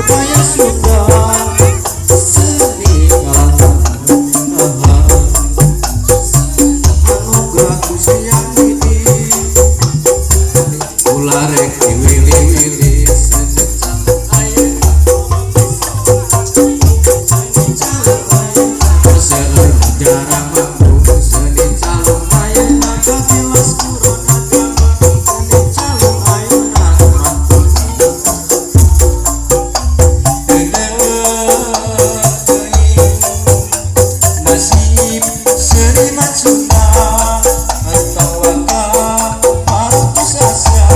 budaya Sunda seni ngalangkeun anugerah Gusti Yang Widi ulah rek diwili-wili seni calung ayeuna seueur jarang manggung seni calung ayeuna katilas corona seni calung ayeuna manggung nasib seniman Sunda tawakal putus asa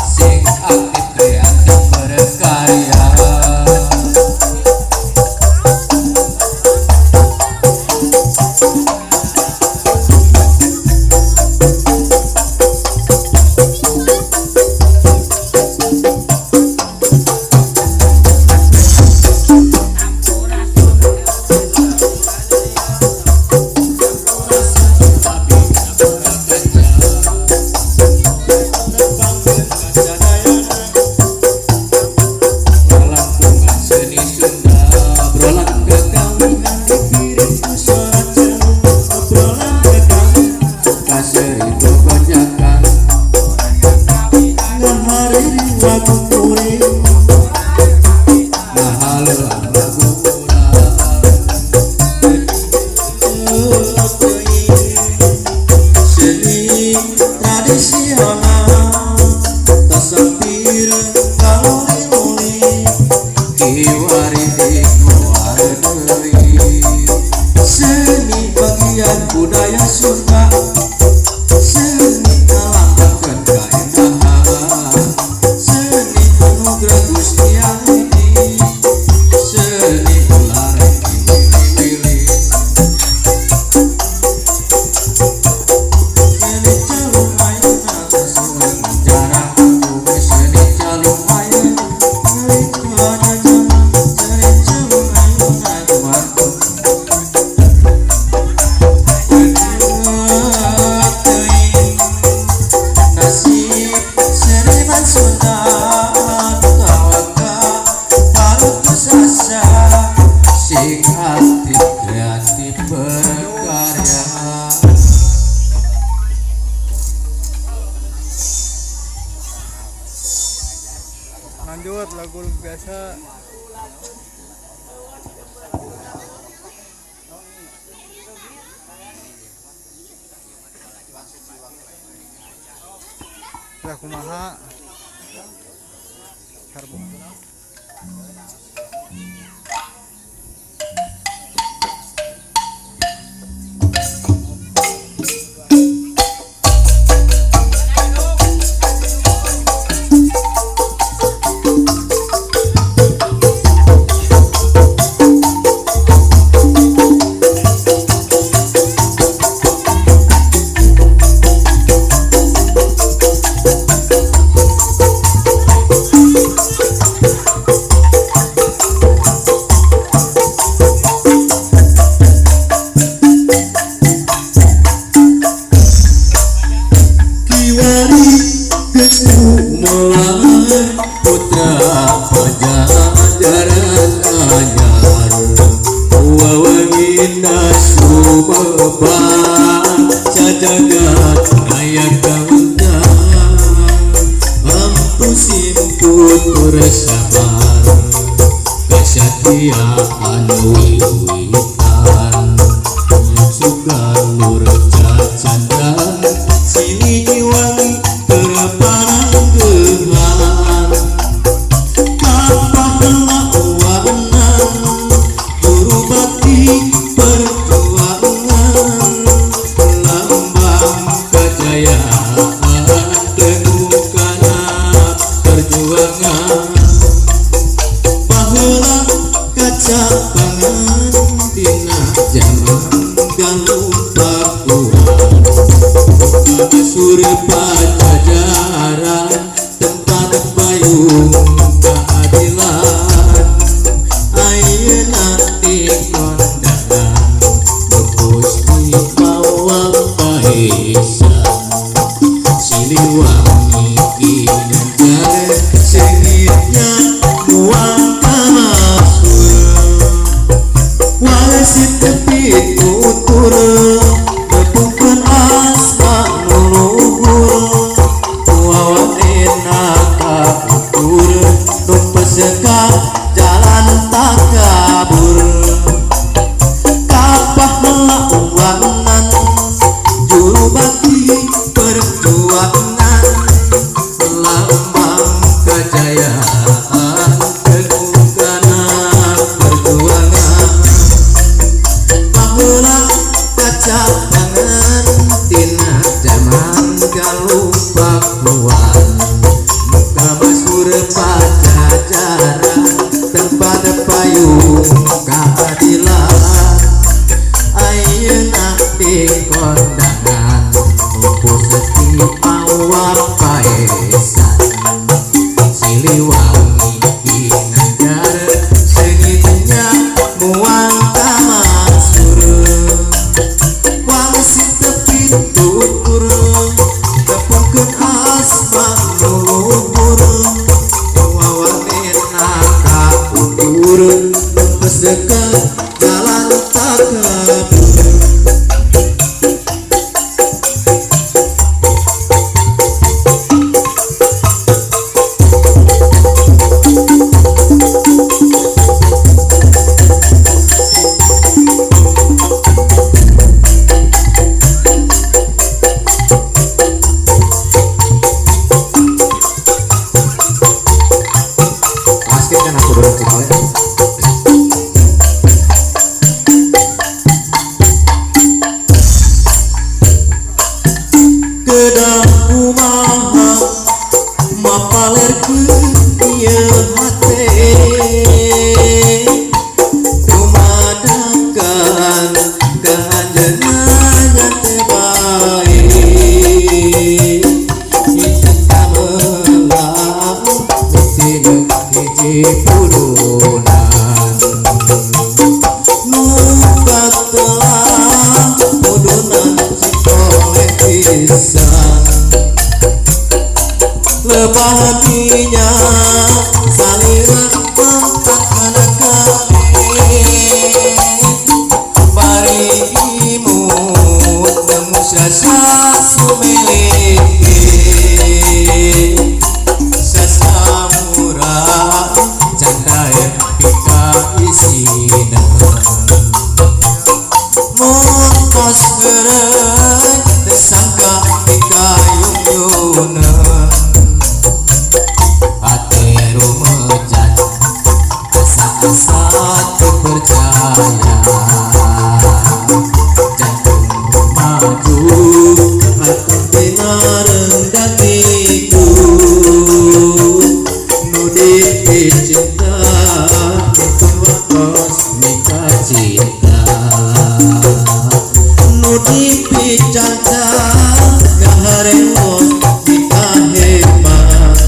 sing aktif kreatif berkarya. Seni Sunda obrolan kekawinan dikirim ku surat calung obrolan kekawinan kaseri gogonjakan ngahariri lagu kuring ngahaleuang lagu urang seni tradisional tasapir kalori-lori kiwari dikuar deui seni bagian budaya Sunda seni ngalambangkeun kaendahan seni anugerah Gusti Yang Widi seni ulah rek diwili-wili seni calung ayeuna seueur jarang manggung seni calung ayeuna seni calung ayeuna manggung nasib seniman Sunda tawakal putus asa sing aktif kreatif berkarya. Lanjut lagu biasa. Lah kumaha karbo. Kiwari geus gumelar putra Pajajaran anyar wawangina sumebar sajagat raya kawentar ampu simputur sabar kasatiaan wiwitan sugalur cacandra Siliwangi terparanggehan kapahlawanan guru bakti perjuangan lambang kejayaan teguhkana perjuangan baheula kacapangan. jalan takabur kapahlawanan juru bakti perjuangan lambang kejayaan teguhkana perjuangan baheula kacapangan tina jaman Galuh Pakuan muka masyhur Pajajaran tempat payung keadilan ayeuna di kondangan pupus di awak paesan Siliwangi ginanjar seungitnya muang kamasur wangsit tepi tutur tepungkeun asma nu luhur wawanena kaukur lempeskeun jalan takabur. Basket kan aku berhenti boleh. Kedah kumaha mapalerkeun ieu hate tumadakan kahanjeunna teh bae hiji kamelang mesti hiji pudunan nu katelah pudunan cikoleh pisan lebah minyak salira mantap manakale bari imut nemu sasa sumeleke sasa murah candae pika isina mun tos heureuy teu sangka pikayung-yuna hate rumejat asa-asa teu percaya jantung maju hate rendah tiku nu dipicinta itu waktos mika cinta nu dipicaca gaharewos mika hebat.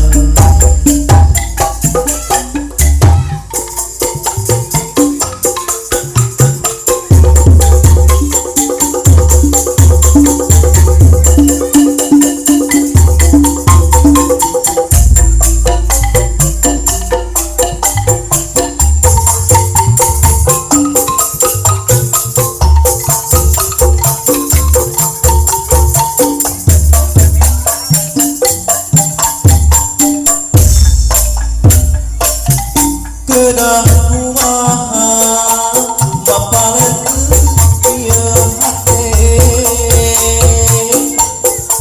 Kedah kumaha mapalerkeun ieu hate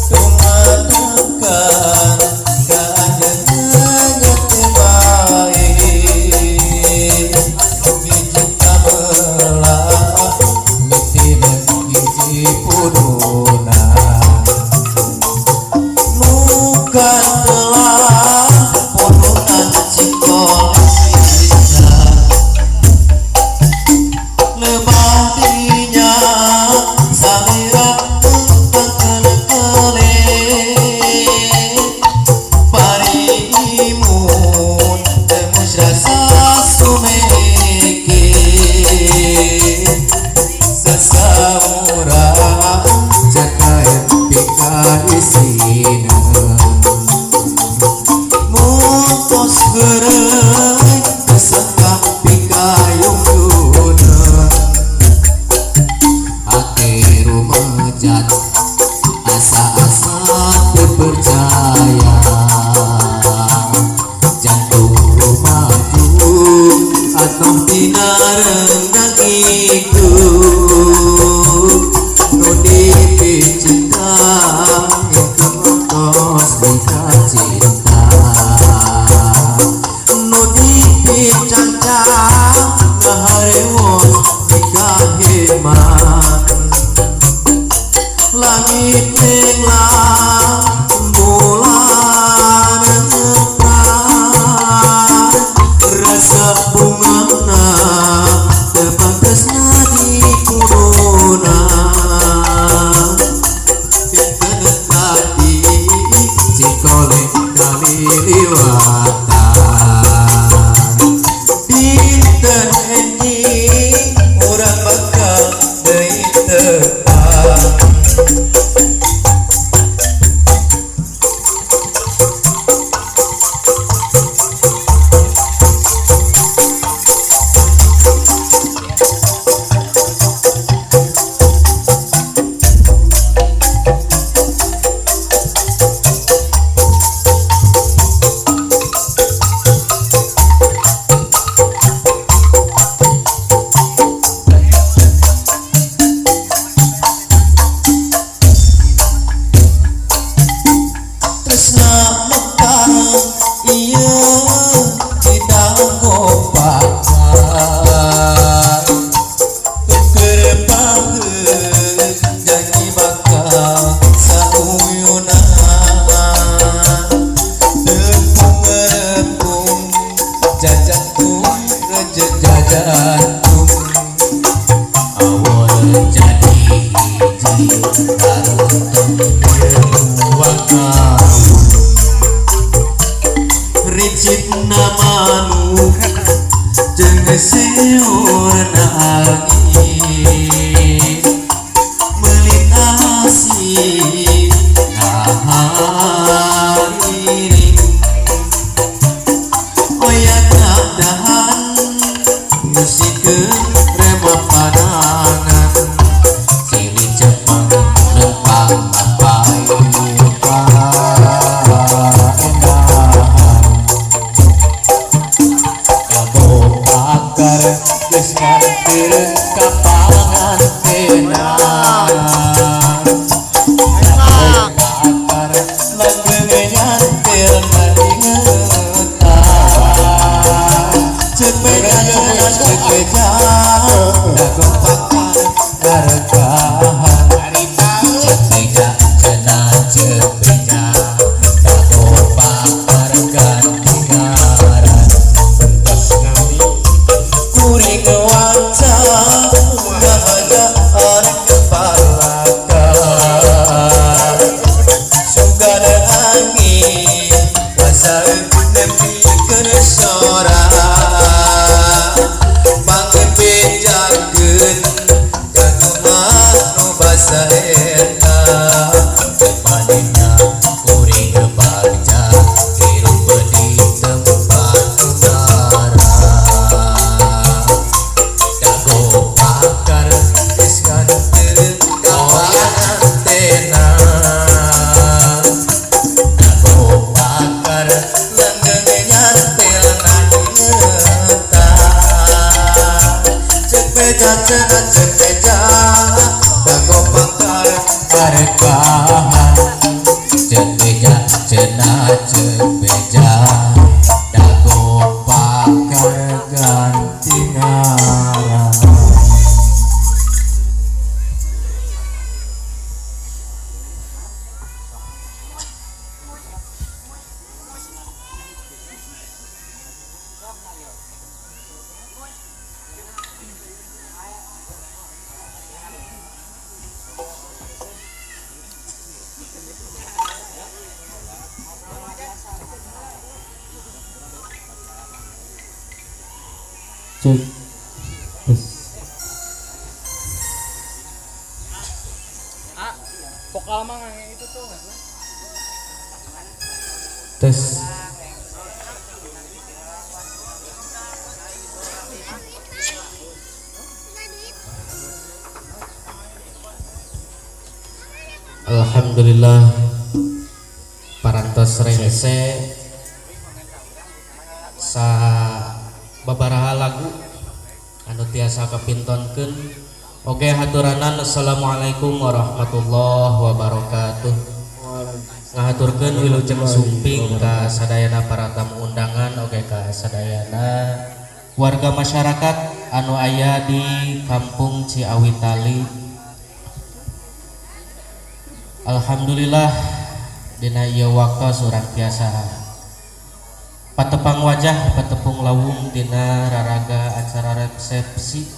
tumadakan ka anjeunna teh bae hiji kamelang mitina hiji pudunan nu katelah pudunan cikoleh pisan Cangcang ngaharewos dikaheman langit nenglang bulan ngepar rasa bungana teu pantasna dikuduna dinten tadi cikole kaliliwatan dinten enjing urang bakal deui tepang. Tresna mekar ieu tidak pakar tuker paheut janji bakal sauyunan tepung-epung jajantung reje jajantung awon jadi hiji taruntung wakawun ricit manuk jeung seurna angin melintasi ngahariring oyak dahan musikeun remah panangan silih Jepang lempang payu paendahan kabo akar geus nganteur ka pangantenan akar langgeng nyantil kaingetan ceuk beja cenah ceuk beja dago pakar ngaregahan ceuk beja cenah ceuk beja dago pakar ganti ngaran kuring waca ngahajaan kepalakan sugan angin rasa nepikeun sora pangbejakeun ka nu basa eta manehna kuring bagja hirup di tempat utara dago pakar geus nganteur ka pangantenan dago pakar langgeng nyantil na ingetan ceuk beja cenah ceuk beja dago pakar ngaregahan ceuk beja cenah ceuk beja dago pakar ganti ngaran. Cek tes. Ah, vokal mah yang itu tuh nggak? Tes. Alhamdulillah parantos rengse sa babaraha lagu anu tiasa kapintonkeun. Oke, haturanan assalamualaikum warahmatullahi wabarakatuh. Ngahaturkeun wilujeng sumping ka sadayana para tamu undangan. undangan oge ka sadayana warga masyarakat anu aya di Kampung Ciawitali. Alhamdulillah dina ieu waktos urang tiasa patepang wajah patepung lawung dina raraga acara resepsi,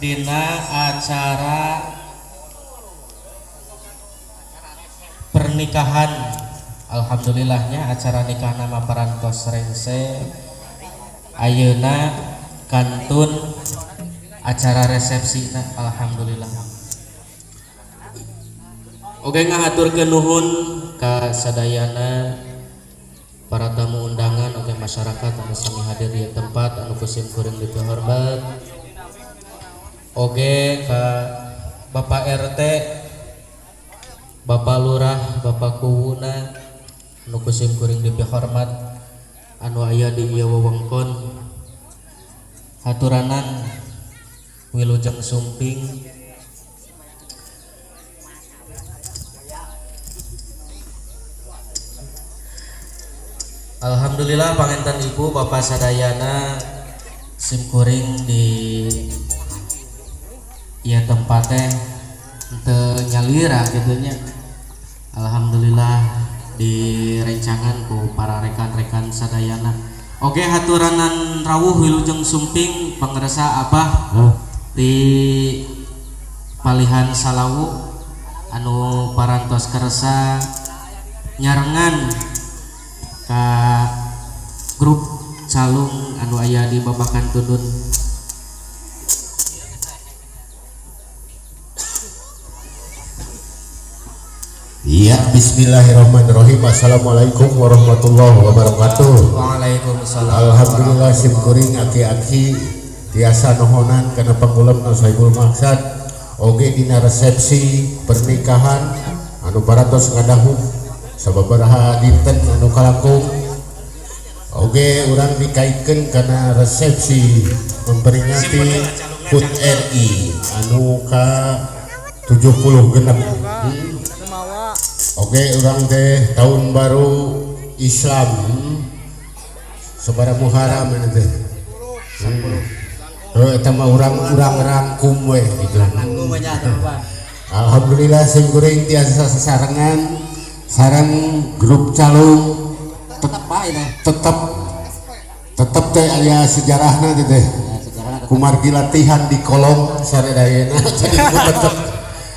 dina acara pernikahan. Alhamdulillahnya acara nikah nama parantos rengse, ayeuna kantun acara resepsi. Alhamdulillah oke ngahaturkeun nuhun ka sadayana para tamu undangan oge masyarakat anu sami hadir di tempat anu ku sim kuring dipihormat, oge ka Bapak RT, Bapak Lurah, Bapak Kuwuna anu ku sim kuring dipihormat anu aya di ieu wewengkon. Haturanan wilujeng sumping. Alhamdulillah panginten ibu bapak sadayana sim kuring di ieu tempat teh teu nyalira kitu nya. Alhamdulillah direncangan ku para rekan-rekan sadayana. Oke haturanan rawuh wilujeng sumping pangersa abah di Palihan Salawu anu parantos kersa nyarengan ka grup calung anu aya di Babakan Tundun. Iya, bismillahirrahmanirrahim. Assalamualaikum warahmatullahi wabarakatuh. Waalaikumsalam. Alhamdulillah sim kuring aki-aki tiasa nohonan kana pangulem nu Sohibul Maksad oge dina resepsi pernikahan anu parantos ngadahup sababaraha dinten anu kalangkung. Oge urang dikaitkeun kana resepsi memperingati HUT RI anu ka 70 genep. Oke urang teh tahun baru Islam sabaraha Muharram ini teh. Eta mah urang rangkum we gitu. Alhamdulillah sim kuring tiasa sasarengan sareng grup calung tetep teh aya sejarahna teh teh. Kumargi latihan di kolong saredayana jadi tetep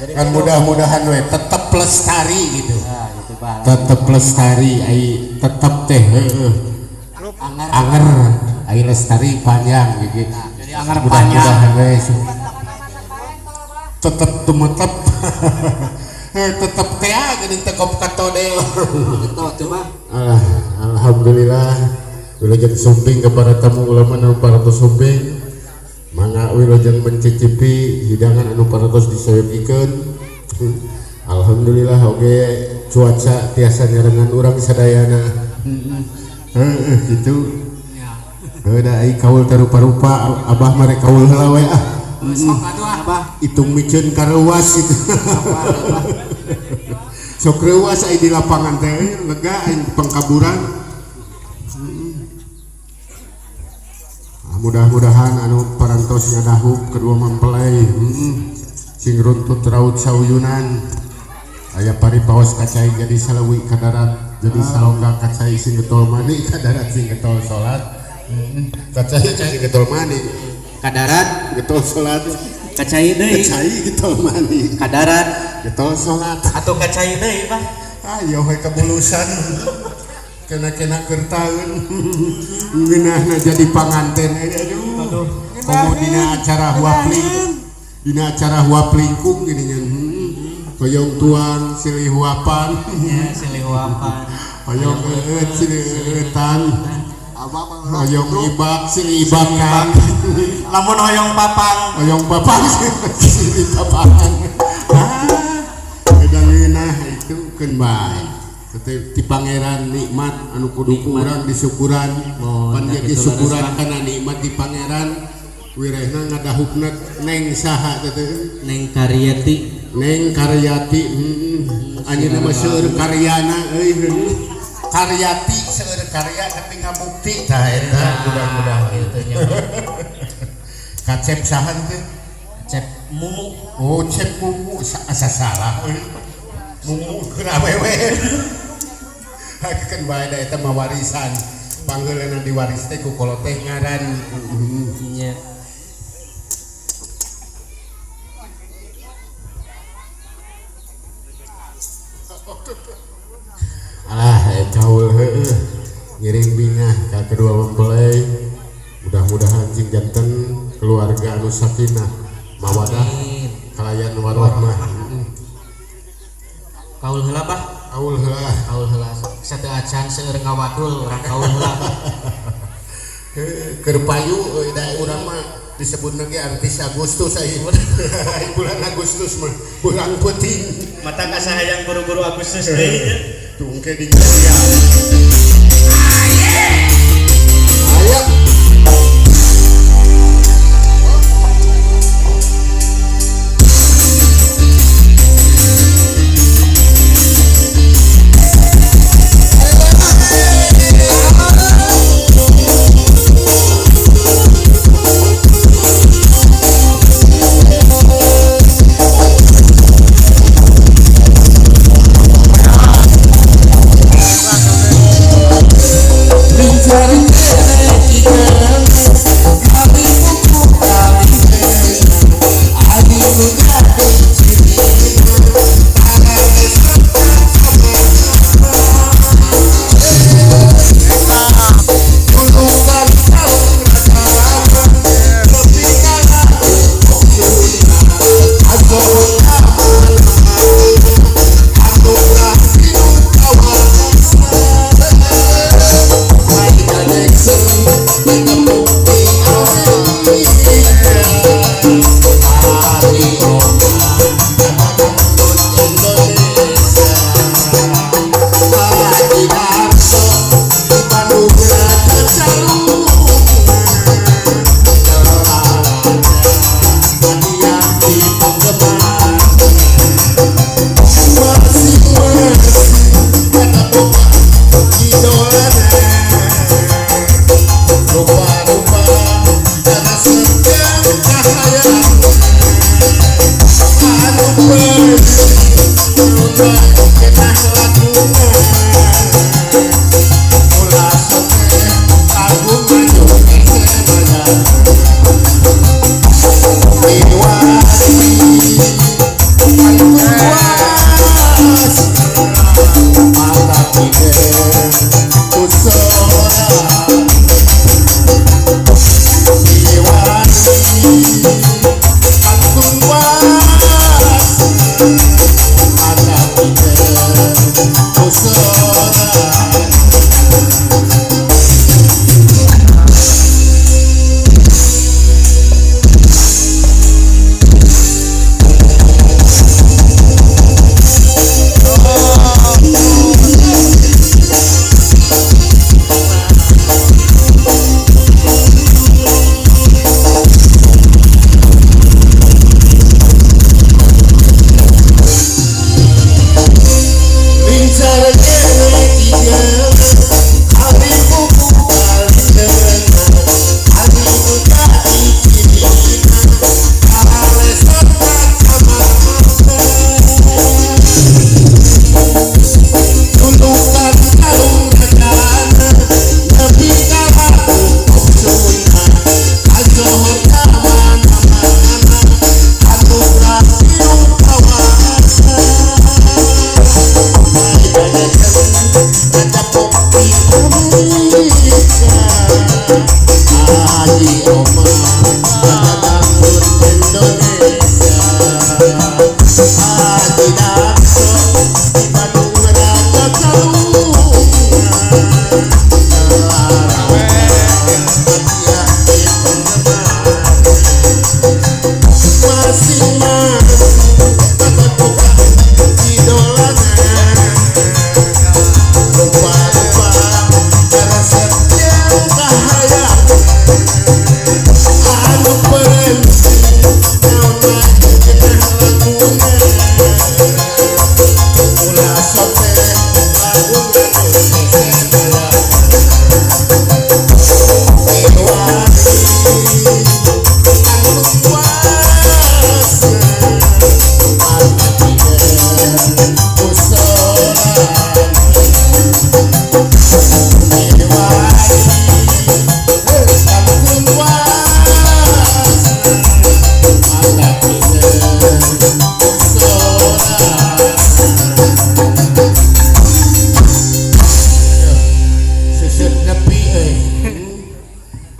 kan mudah-mudahan we tetep lestari gitu. Tetep lestari ai tetep teh heueuh. Anger ai lestari panjang gitu. Jadi anger panjang. Mudah-mudahan we tetep tumetep. Tetep teh geuning teh kop katodel. Alhamdulillah wilujeng sumping kepada tamu ulama anu parantos sumping. Mangga wilujeng mencicipi hidangan anu parantos disayogikeun. Alhamdulillah oge cuaca tiasa nyarengan urang sadayana. Heeh kitu. Heuh da ai kaul teh rupa-rupa abah mah rek kaul heula we ah. Sok atuh abah. Itung miceun ka reuas itu. Sok reuas ai di lapangan teh lega ai pangkaburan. Mudah-mudahan anu parantos ngadahup kedua mempelai sing runtut raut sauyunan aya pari paos kacai jadi salawi kadarat jadi salongga kacai sing getol mani kadarat sing getol salat kacai sing getol mani kadarat getol salat kacai deui kacai getol mani kadarat getol salat atau kacai deui Pak ayo we kebulusan kena-kena kertaun ngeunahna jadi panganten aduh komo dina acara huapling dina acara huap lingkung gini nya hoyong tuang silih huapan ya silih huapan hoyong eueut silih eueutan hoyong ibak silih ibakan lamun hoyong papang silih papangan ah ngeunah itu keun bae ti pangeran nikmat anu kudu ku urang disyukuran pan jadi syukuran kana nikmat di pangeran wirehna ngadahupna neng saha teh Neng Karyati Neng Karyati anjeunna mah seueur karyana euy Karyati seueur Karya tapi ngabukti tah eta mudah-mudahan gitu nya. Kacep saha teh? Cep Mumu. Oh, Cep Mumu asa salah euy. Mumu keur awewe. Hakeun bae da eta mah warisan. Panggeulana diwaris teh ku kolot teh ngaran. Nya. Alah, kaul heueuh. Ngiring bingah ka kedua mempelai. Mudah-mudahan sing janten keluarga anu sakinah mawadah kalayan warahmah. Kaul heula bah. Kaul heula. Kaul heula. Sateu acan seueur ngawadul urang kaul heula. Keur payu euy da urang mah disebutna ge artis Agustus aya. Bulan Agustus mah bulan peuting. Mata kasahayang buru-buru Agustus deui nya. Tungke di Jaya. Ayo.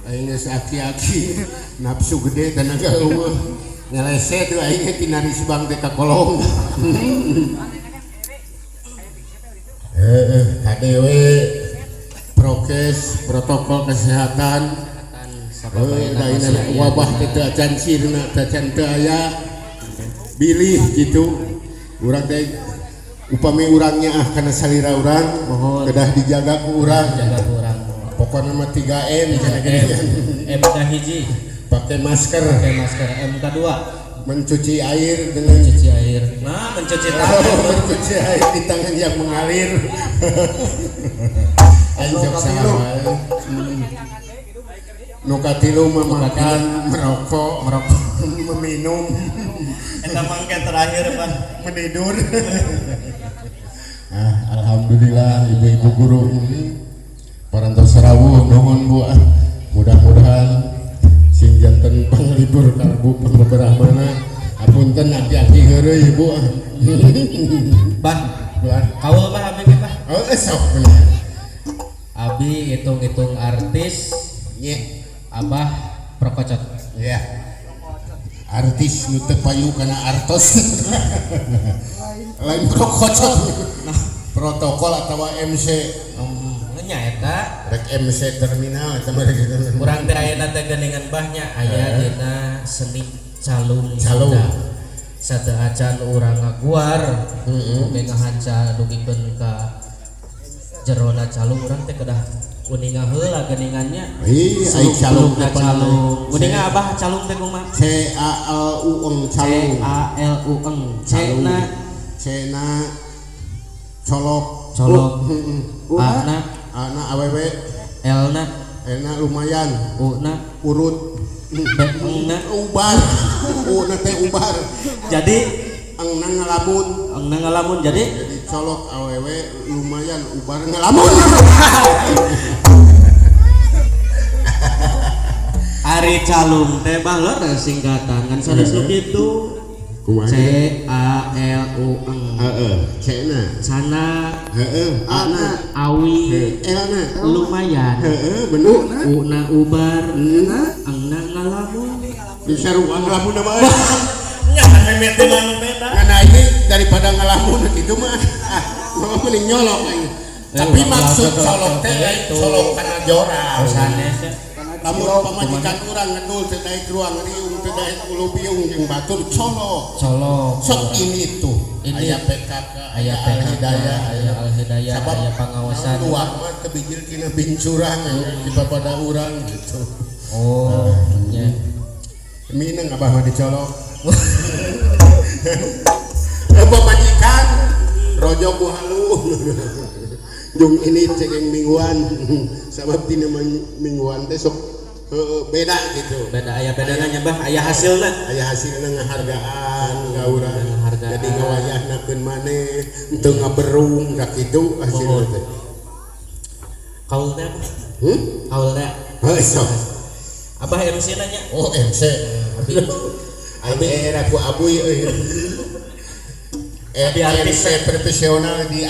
Aing geus aki-aki nafsu gede tenaga eueuh. Ngelese tuh aing tina risbang teh ka kolong. Heeh, kade we prokes protokol kesehatan. Wabah teh teu acan sirna teh acan teu aya bilih gitu. Urang teh upami urangnya ah kana salira urang kedah dijaga ku urang. Jaga ku urang. Pokoknya mah 3M cenah M kahiji pakai masker, pakai masker, M kedua mencuci air dengan mencuci air. Nah, mencuci tangan. Mencuci air di tangan yang mengalir. Aing sok salah wae. Nu katilu mah makan, merokok, meminum, Eta mangke terakhir Pak. menidur. Ah, alhamdulillah ibu-ibu guru parantos rawuh nuhun Bu ah. Mudah-mudahan sing janten panglibur kalbu pangbeberahmana. Apunten aki-aki heureuy Ibu ah. Bah, Bah. kaul bah abi ge bah. Oh, sok bener. Abi hitung-hitung artis, Nye. Abah prokocot. Ya. Artis nu teu payu kana artos. Lain prokocot. Protokol atau MC. Nya eta Rek MC terminal eta mah rek gitu. urang teh ayeuna teh geuningan bahnya aya dina seni calung. Calung. Sateu acan urang ngaguar, heeh, ngahanca dugikeun ka jerona calung urang teh kedah uninga heula geuningannya. Ih, ai calung Suluk-sulukna calung. Uninga abah calung teh kumaha? C A L U N C calung. A L U N. C na C na colok. Colok. A na A na awewe. L na L na lumayan. U na urut. B na ubar. U na teh ubar. Jadi eng na ngalamun. Eng na ngalamun jadi colok awewe lumayan ubar ngalamun. Ari calung teh bahleur singkatan kan sanes nu kitu. C A L U N. Heeh, C na. Sana. Heeh, A na. Awi. L na. Lumayan. Heeh, bener. U na ubar. Eng na ngalamun. Bisa ruang ngalamun mah. Nya kan mimiti mah nu beda. Nah, ini daripada ngalamun gitu mah. Ah, mah mending nyolok aing. Tapi maksud colok teh lain colok kana jora. Sanes ya. Lamun pamajikan urang ngedul teu daek ruang riung teu daek ulu biung jeung batur colok. Colok. Sok ini tuh aya PKK, aya Al-Hidayah, aya Al-Hidayah, aya pangawasan. Luar mah teu bijil tina bincurang di papada urang gitu. Oh, nya. Mineng abah mah dicolok. Pamajikan rojo ku halu. Jung ini cegeng mingguan. Sabab tina mingguan teh sok beda gitu. Beda aya bedana nya bah, aya hasilna. Aya hasilna ngahargaan ka urang. Jadi ngawayahnakeun maneh, teu ngaberung ka kitu hasilna teh. Kaul teh apa? Kaul teh. Heuh sok. Abah MC na nya. Oh, MC. Abi era ku abuy euy. MC profesional di